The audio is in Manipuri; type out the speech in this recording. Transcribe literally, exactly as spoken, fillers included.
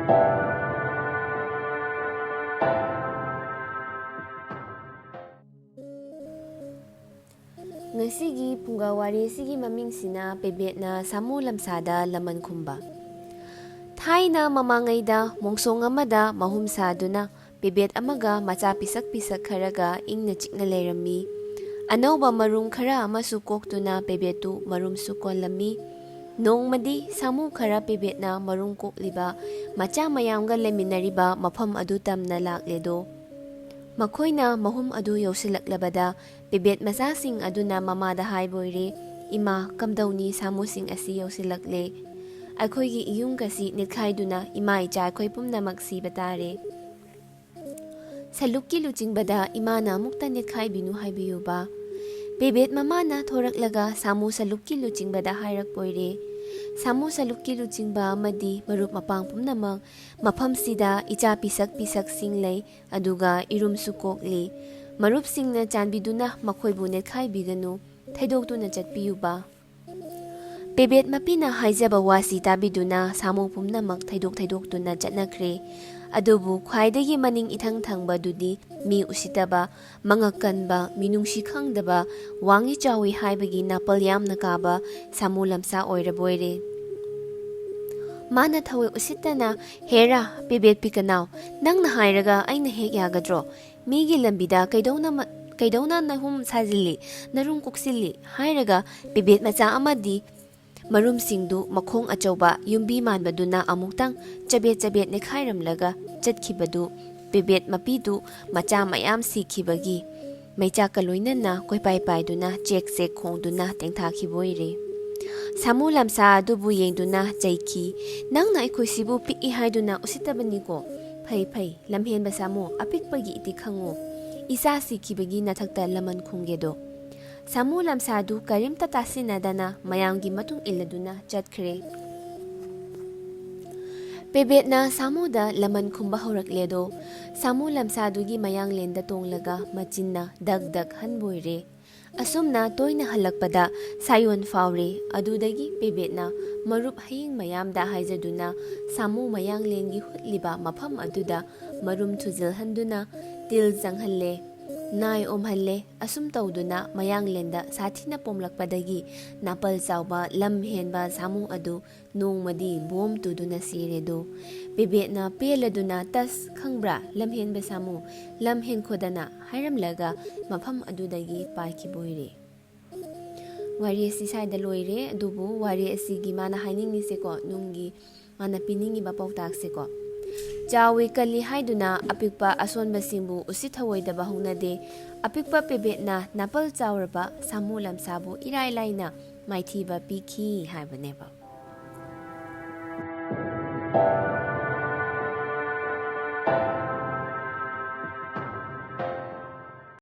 ꯉꯁꯤꯒꯤ ꯐꯨꯡꯒꯥ ꯋꯥꯔꯤꯁꯤꯒꯤ ꯃꯃꯤꯡꯁꯤꯅ ꯄꯦꯕꯦꯠꯅ ꯁꯥꯃꯨ ꯂꯝꯁꯥꯗ ꯂꯃꯟ ꯈꯨꯝꯕ꯫ ꯊꯥꯏꯅ ꯃꯃꯥꯡꯉꯩꯗ ꯃꯣꯡꯁꯣꯡ ꯑꯃꯗ ꯃꯍꯨꯝ ꯁꯥꯗꯨꯅ ꯄꯦꯕꯦꯠ ꯑꯃꯒ ꯃꯆꯥ ꯄꯤꯁꯛ ꯄꯤꯁꯛ ꯈꯔꯒ ꯏꯪꯅ ꯆꯤꯛꯅ ꯂꯩꯔꯝꯃꯤ꯫ ꯑꯅꯧꯕ ꯃꯔꯨꯝ ꯈꯔ ꯑꯃꯁꯨ ꯀꯣꯛꯇꯨꯅ ꯄꯦꯕꯦꯠꯇꯨ ꯃꯔꯨꯝꯁꯨ ꯀꯣꯜꯂꯝꯃꯤ꯫ ꯅꯣꯡꯃꯗꯤ ꯁꯥꯃꯨ ꯈꯔ ꯄꯦꯕꯦꯠꯅ ꯃꯔꯨꯝ ꯀꯣꯛꯂꯤꯕ ꯃꯆꯥ ꯃꯌꯥꯝꯒ ꯂꯩꯃꯤꯟꯅꯔꯤꯕ ꯃꯐꯝ ꯑꯗꯨ ꯇꯝꯅ ꯂꯥꯛꯂꯦꯗꯣ꯫ ꯃꯈꯣꯏꯅ ꯃꯍꯨꯝ ꯑꯗꯨ ꯌꯧꯁꯤꯜꯂꯛꯂꯕꯗ ꯄꯦꯕꯦꯠ ꯃꯆꯥꯁꯤꯡ ꯑꯗꯨꯅ ꯃꯃꯥꯗ ꯍꯥꯏꯕ ꯑꯣꯏꯔꯦ, "ꯏꯃꯥ, ꯀꯝꯗꯧꯅꯤ, ꯁꯥꯃꯨꯁꯤꯡ ꯑꯁꯤ ꯌꯧꯁꯤꯜꯂꯛꯂꯦ꯫ ꯑꯩꯈꯣꯏꯒꯤ ꯏꯌꯨꯝꯒꯁꯤ ꯅꯦꯠꯈꯥꯏꯗꯨꯅ ꯏꯃꯥ ꯏꯆꯥ ꯑꯩꯈꯣꯏ ꯄꯨꯝꯅꯃꯛ ꯁꯤꯕ ꯇꯥꯔꯦ"꯫ ꯁꯂꯨꯛꯀꯤ ꯂꯨꯆꯤꯡꯕꯗ ꯏꯃꯥꯅ ꯑꯃꯨꯛꯇ ꯅꯦꯠꯈꯥꯏꯕꯤꯅꯨ ꯍꯥꯏꯕꯤꯌꯨꯕ꯫ ꯄꯦꯕꯦꯠ ꯃꯃꯥꯅ ꯊꯣꯔꯛꯂꯒ ꯁꯥꯃꯨ ꯁꯂꯨꯛꯀꯤ ꯂꯨꯆꯤꯡꯕꯗ ꯍꯥꯏꯔꯛꯄ ꯑꯣꯏꯔꯦ, "ꯁꯥꯃꯨ ꯁꯂꯨꯛꯀꯤ ꯂꯨꯆꯤꯡꯕ ꯑꯃꯗꯤ ꯃꯔꯨꯞ ꯃꯄꯥꯡ ꯄꯨꯝꯅꯃꯛ ꯃꯐꯝꯁꯤꯗ ꯏꯆꯥ ꯄꯤꯁꯛ ꯄꯤꯁꯛꯁꯤꯡ ꯂꯩ, ꯑꯗꯨꯒ ꯏꯔꯨꯝꯁꯨ ꯀꯣꯛꯂꯤ꯫ ꯃꯔꯨꯞꯁꯤꯡꯅ ꯆꯥꯟꯕꯤꯗꯨꯅ ꯃꯈꯣꯏꯕꯨ ꯅꯦꯠꯈꯥꯏꯕꯤꯒꯅꯨ, ꯊꯩꯗꯣꯛꯇꯨꯅ ꯆꯠꯄꯤꯌꯨꯕ"꯫ ꯄꯦꯕꯦꯠ ꯃꯄꯤꯅ ꯍꯥꯏꯖꯕ ꯋꯥꯁꯤ ꯇꯥꯕꯤꯗꯨꯅ ꯁꯥꯃꯨ ꯄꯨꯝꯅꯃꯛ ꯊꯩꯗꯣꯛ ꯊꯩꯗꯣꯛꯇꯨꯅ ꯆꯠꯅꯈ꯭ꯔꯦ꯫ ꯑꯗꯨꯕꯨ ꯈ꯭ꯋꯥꯏꯗꯒꯤ ꯃꯅꯤꯡ ꯏꯊꯪ ꯊꯪꯕꯗꯨꯗꯤ ꯃꯤ ꯎꯁꯤꯠꯇꯕ, ꯃꯉꯛ ꯀꯟꯕ, ꯃꯤꯅꯨꯡꯁꯤ ꯈꯪꯗꯕ, ꯋꯥꯡꯏ ꯆꯥꯎꯏ ꯍꯥꯏꯕꯒꯤ ꯅꯥꯄꯜ ꯌꯥꯝꯅ ꯀꯥꯕ ꯁꯥꯃꯨ ꯂꯝꯁꯥ ꯑꯣꯏꯔꯕꯣꯏꯔꯦ꯫ ꯃꯥꯅ ꯊꯋꯥꯏ ꯎꯁꯤꯠꯇꯅ, "ꯍꯦꯔꯥ, ꯄꯦꯕꯦꯠ ꯄꯤꯀꯅꯥꯎ, ꯅꯪꯅ ꯍꯥꯏꯔꯒ ꯑꯩꯅ ꯍꯦꯛ ꯌꯥꯒꯗ꯭ꯔꯣ? ꯃꯤꯒꯤ ꯂꯝꯕꯤꯗ ꯀꯩꯗꯧꯅ ꯃ-, ꯀꯩꯗꯧꯅ ꯅꯍꯨꯝ ꯁꯥꯖꯤꯜꯂꯤ, ꯅꯔꯨꯝ ꯀꯣꯛꯁꯤꯜꯂꯤ?" ꯍꯥꯏꯔꯒ ꯄꯦꯕꯦꯠ ꯃꯆꯥ ꯑꯃꯗꯤ ꯃꯔꯨꯝꯁꯤꯡꯗꯨ ꯃꯈꯣꯡ ꯑꯆꯧꯕ ꯌꯨꯝꯕꯤ ꯃꯥꯟꯕꯗꯨꯅ ꯑꯃꯨꯛꯇꯪ ꯆꯕꯦꯠ ꯆꯕꯦꯠ ꯅꯦꯠꯈꯥꯏꯔꯝꯂꯒ ꯆꯠꯈꯤꯕꯗꯨ ꯄꯦꯕꯦꯠ ꯃꯄꯤꯗꯨ ꯃꯆꯥ ꯃꯌꯥꯝ ꯁꯤꯈꯤꯕꯒꯤ ꯃꯩꯆꯥꯛꯀ ꯂꯣꯏꯅꯅ ꯀꯣꯏꯄꯥꯏ ꯄꯥꯏꯗꯨꯅ ꯆꯦꯛ ꯆꯦꯛ ꯈꯣꯡꯗꯨꯅ ꯇꯦꯡꯊꯥꯈꯤꯕ ꯑꯣꯏꯔꯦ꯫ ꯁꯥꯃꯨ ꯂꯝꯁꯥ ꯑꯗꯨꯕꯨ ꯌꯦꯡꯗꯨꯅ ꯆꯩꯈꯤ, "ꯅꯪꯅ ꯑꯩꯈꯣꯏꯁꯤꯕꯨ ꯄꯤꯛꯏ ꯍꯥꯏꯗꯨꯅ ꯎꯁꯤꯠꯇꯕꯅꯤꯀꯣ꯫ ꯐꯩ ꯐꯩ, ꯂꯝꯍꯦꯟꯕ ꯁꯥꯃꯨ, ꯑꯄꯤꯛꯄꯒꯤ ꯏꯇꯤꯛ ꯈꯪꯉꯨ꯫ ꯏꯆꯥ ꯁꯤꯈꯤꯕꯒꯤ ꯅꯊꯛꯇ ꯂꯃꯟ ꯈꯨꯝꯒꯦꯗꯣ"꯫ ꯁꯥꯃꯨ ꯂꯝꯁꯥꯗꯨ ꯀꯔꯤꯝꯇ ꯇꯥꯁꯤꯟꯅꯗꯅ ꯃꯌꯥꯝꯒꯤ ꯃꯇꯨꯡ ꯏꯜꯂꯗꯨꯅ ꯆꯠꯈ꯭ꯔꯦ꯫ ꯄꯦꯕꯦꯠꯅ ꯁꯥꯃꯨꯗ ꯂꯃꯟ ꯈꯨꯝꯕ ꯍꯧꯔꯛꯂꯦꯗꯣ꯫ ꯁꯥꯃꯨ ꯂꯝꯁꯥꯗꯨꯒꯤ ꯃꯌꯥꯡꯂꯦꯟꯗ ꯇꯣꯡꯂꯒ ꯃꯆꯤꯟꯅ ꯗꯛ ꯗꯛ ꯍꯟꯕꯣꯏꯔꯦ꯫ ꯑꯁꯨꯝꯅ ꯇꯣꯏꯅ ꯍꯜꯂꯛꯄꯗ ꯁꯥꯌꯣꯟ ꯐꯥꯎꯔꯦ꯫ ꯑꯗꯨꯗꯒꯤ ꯄꯦꯕꯦꯠꯅ ꯃꯔꯨꯞ ꯍꯌꯤꯡ ꯃꯌꯥꯝꯗ ꯍꯥꯏꯖꯗꯨꯅ ꯁꯥꯃꯨ ꯃꯌꯥꯡꯂꯦꯟꯒꯤ ꯍꯨꯠꯂꯤꯕ ꯃꯐꯝ ꯑꯗꯨꯗ ꯃꯔꯨꯝ ꯊꯨꯖꯤꯜꯍꯟꯗꯨꯅ ꯇꯤꯜ ꯆꯪꯍꯜꯂꯦ, ꯅꯥꯏ ꯑꯣꯝꯍꯜꯂꯦ꯫ ꯑꯁꯨꯝ ꯇꯧꯗꯨꯅ ꯃꯌꯥꯡꯂꯦꯟꯗ ꯁꯥꯊꯤꯅ ꯄꯣꯝꯂꯛꯄꯗꯒꯤ ꯅꯥꯄꯜ ꯆꯥꯎꯕ ꯂꯝ ꯍꯦꯟꯕ ꯁꯥꯃꯨ ꯑꯗꯨ ꯅꯣꯡꯃꯗꯤ ꯕꯣꯝ ꯇꯨꯗꯨꯅ ꯁꯤꯔꯦꯗꯣ꯫ ꯄꯦꯕꯦꯠꯅ ꯄꯦꯜꯂꯗꯨꯅ, "ꯇꯁ, ꯈꯪꯕ꯭ꯔꯥ, ꯂꯝꯍꯦꯟꯕ ꯁꯥꯃꯨ, ꯂꯝ ꯍꯦꯟꯈꯣꯗꯅ" ꯍꯥꯏꯔꯝꯂꯒ ꯃꯐꯝ ꯑꯗꯨꯗꯒꯤ ꯄꯥꯏꯈꯤꯕ ꯑꯣꯏꯔꯦ꯫ ꯋꯥꯔꯤ ꯑꯁꯤ ꯁ꯭ꯋꯥꯏꯗ ꯂꯣꯏꯔꯦ꯫ ꯑꯗꯨꯕꯨ ꯋꯥꯔꯤ ꯑꯁꯤꯒꯤ ꯃꯥꯅ ꯍꯥꯏꯅꯤꯡꯉꯤꯁꯦꯀꯣ, ꯅꯨꯡꯒꯤ ꯃꯥꯅ ꯄꯤꯅꯤꯡꯉꯤꯕ ꯄꯥꯎꯇꯥꯛꯁꯦꯀꯣ, ꯆꯥꯎꯏ ꯀꯜꯂꯤ ꯍꯥꯏꯗꯨꯅ ꯑꯄꯤꯛꯄ ꯑꯁꯣꯟꯕꯁꯤꯡꯕꯨ ꯎꯁꯤꯠ ꯊꯑꯣꯏꯗꯕ ꯍꯧꯅꯗꯦ꯫ ꯑꯄꯤꯛꯄ ꯄꯦꯕꯦꯠꯅ ꯅꯥꯄꯜ ꯆꯥꯎꯔꯕ ꯁꯥꯃꯨ ꯂꯝꯁꯥꯕꯨ ꯏꯔꯥꯏ ꯂꯥꯏꯅ ꯃꯥꯏꯊꯤꯕ ꯄꯤꯈꯤ ꯍꯥꯏꯕꯅꯦꯕ꯫